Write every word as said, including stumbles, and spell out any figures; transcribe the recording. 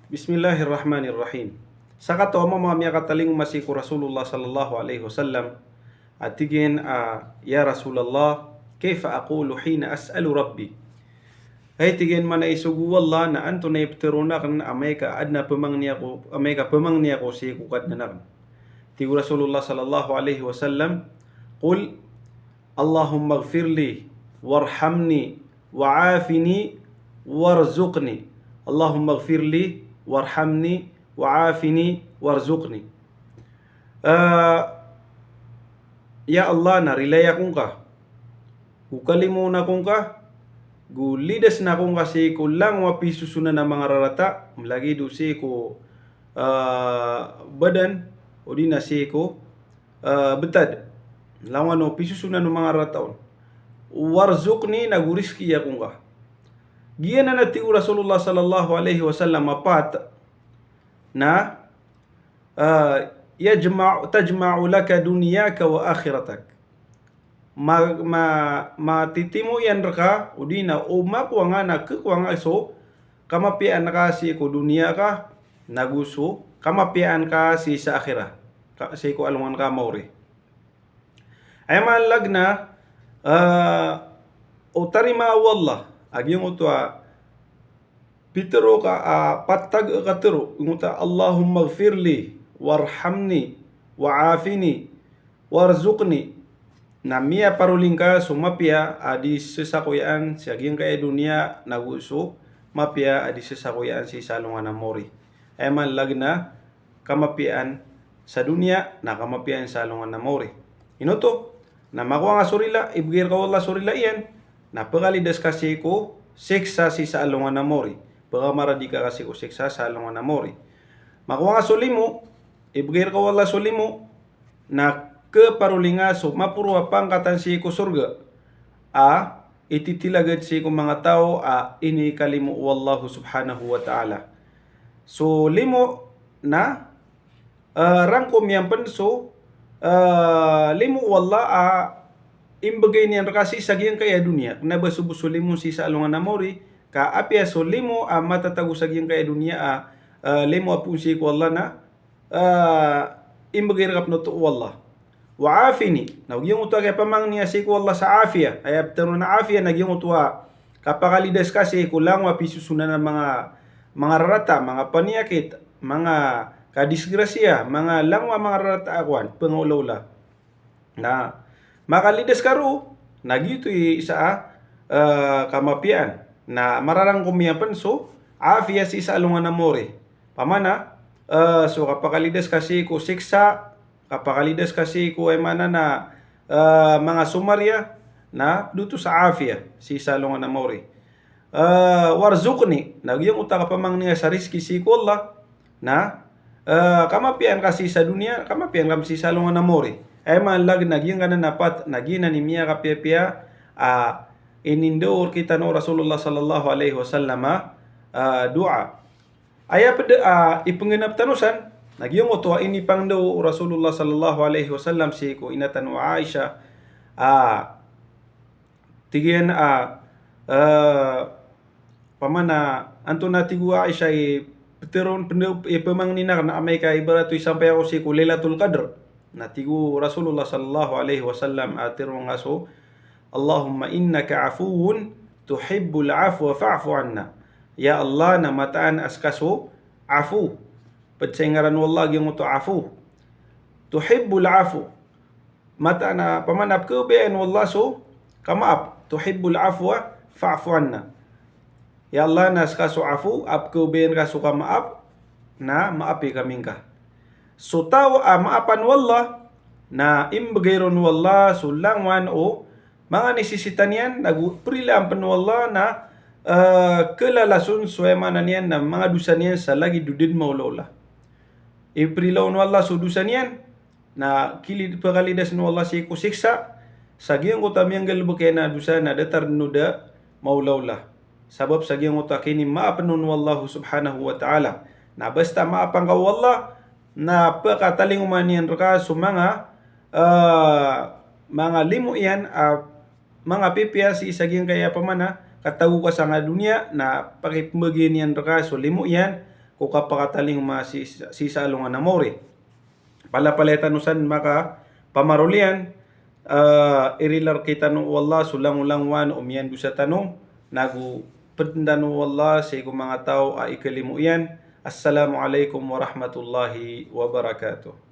Bismillahirrahmanirrahim. Sakataw a mama a miyakatalingoma sii ko Rasulullah sallallahu alaihi wasallam a tig iyan a, "Ya Rasulallah, kaifa aqulu hina as'alu Rabbi?" Hay, tig iyan, mana isogo o Allah, na antonaa i pteron aken amay ka aden a pemangni ako, amay ka pemangni ako sii ko Kadnan aken? Tig o Rasulullah sallallahu alaihi wasallam, "Qul Allahumma ighfirli warhamni wa'afini warzuqni. Allahumma ighfirli warhamni wa'afini warzuqni." Eh, ya Allah, na rilai ako ngka, go kalimoon ako ngka, go lidesen ako ngka sii ko langowan a pisosonan a manga rarata, lagid o sii ko, eh, badan, odi na sii ko eh, betad. Langowan o pisosonan o manga rarata on. Warzuqni, na go rizkii ako ngka. Giyanan a tig o Rasulullah sallallahu alaihi wasallam a pat na, eh, yajma'u, tajma'u laka dunyaka wa akhiratak. Ma, ma, matitimo iyan reka, odi na o makowa nga na kekowa nga so kamapiyaan ka sii ko doniya ka, na go so kamapiyaan ka sii sa akhirah, ka, sii ko alongan ka a maori. Aya maana lagid na, eh, o tarimaa o Allah a giyangkoto a pitero ka, a patag ka tero, giyangkoto a, "Allahumma ighfirli warhamni wa'afini warzuqni." Na miyaparoli ngka so mapiya a di sesakoyaan sa giyangkaya doniya, na go so mapiya a di sesakoyaan sii sa alongan a maori. Aya maana lagid na kamapiyaan sa doniya, na kamapiyaan sa alongan a maori. Ino oto? Na makowa nga so rila, ibegay reka o Allah so rila iyan, na pekalidas ka sii ko siksa sii sa alongan a maori. Pekamaradi ka sii ko siksa sa alongan a maori. Makowa nga so limo, ibegay reka o Allah so limo, na keparoli nga so maporo a pangkatan sii ko sorga a ititilagad sii ko manga taw a inikalimo o Allah subhanahu wa ta'ala. So limo na, eh, rangkom iyan pen so, eh, limo o Allah a imbegay niyan reka sii sa giyangkaya doniya. Kena ba so bo so limo sii sa alongan a maori, ka apiya so limo a matatago sa giyangkaya doniya a, eh, limo a poon sii ko Allah na, eh, imbegay reka pen oto o Allah. Wa'afini, na giyangkoto a kiyapamangni a sii ko Allah sa afiya. Aya pteron a afiya na giyangkoto a kapakalidas ka sii ko langowan a pisosonan a manga, manga rarata, manga paniyakit, manga kadisgrasiya, manga langowan a manga rarata a kowan, pengaolaola. Na makalidas ka roo, na giyoto i isa a, eh, kamapiyaan. Na mararangkom iyan pen so afiya sii sa alongan a maori. Pamana, eh, so kapakalidas ka sii ko siksa, kapakalidas ka sii ko, aya maana na, eh, manga somariya, na ped oto sa afiya sii sa alongan a maori. Eh, warzuqni, na giyangkoto a kapamangni nga sa rizki sii ko Allah, na, eh, kamapiyaan ka sii sa doniya, kamapiyaan ka sii sa alongan a maori. Aya maana lagid na giyangkanan a pat, na giyanan i miyakapiyapiya a inindao rektano o Rasulullah sallallahu alaihi wasallam a, eh, doa. Aya ped a ipenggenap tano san, na giyangkoto a inipangndao o Rasulullah sallallahu alaihi wasallam sii ko ina tano a Aisha, a tig iyan a, eh, pamana antonaa, tig o Aisha, i pteron, pende-, i pemangnin aken amay ka ibarat o isampay ako sii ko Lailatul Qadr. Na tig o Rasulullah sallallahu alaihi wasallam a teronga so, "Allahumma innaka afuwun tuhibbul afwa fa'fu anna." Ya Allah, na mataan a seka so afu. Ped sa ingaran o Allah giyangkoto a afu. Tuhibbul afu. Mataan a pamana pekhabayaan o Allah so kamaap. Tuhibbul afwa fa'fu anna. Ya Allah, na seka so afu, a pekhabayaan ka so kamaap, na maapi kami ngka. So taw a maapan o Allah, na imbegay ron o Allah so langowan o manga nisisita niyan, nago perilaan pen o Allah na, eh, kelalason so, aya maana niyan na manga dosa niyan sa lagid o da den maolaola. Iperilaan o Allah so dosa niyan, na kili-, pekalidasen o Allah sii ko siksa, sa giyangkoto a miyanggalebek iyan a dosa na datar den o da maolaola. Sabap sa giyangkoto a kinimaapen on o Allah subhanahu wa ta'ala. Na basta maapan ka o Allah, na pekatalingoma niyan reka so manga, eh, manga limo iyan a manga pipiya sii sa giyangkaya pamana, katago ka sangka doniya, na pakipembegay niyan reka so limo iyan, ko kapakatalingoma sii, sii sa alongan a maori. Palapalaya tano san makapamarolan, ah, irila rktano o Allah so langolangowan o miyandosa tano, nago pd tano o Allah sii ko manga taw a ikalimo iyan. Assalamu alaikum warahmatullahi wabarakatuh.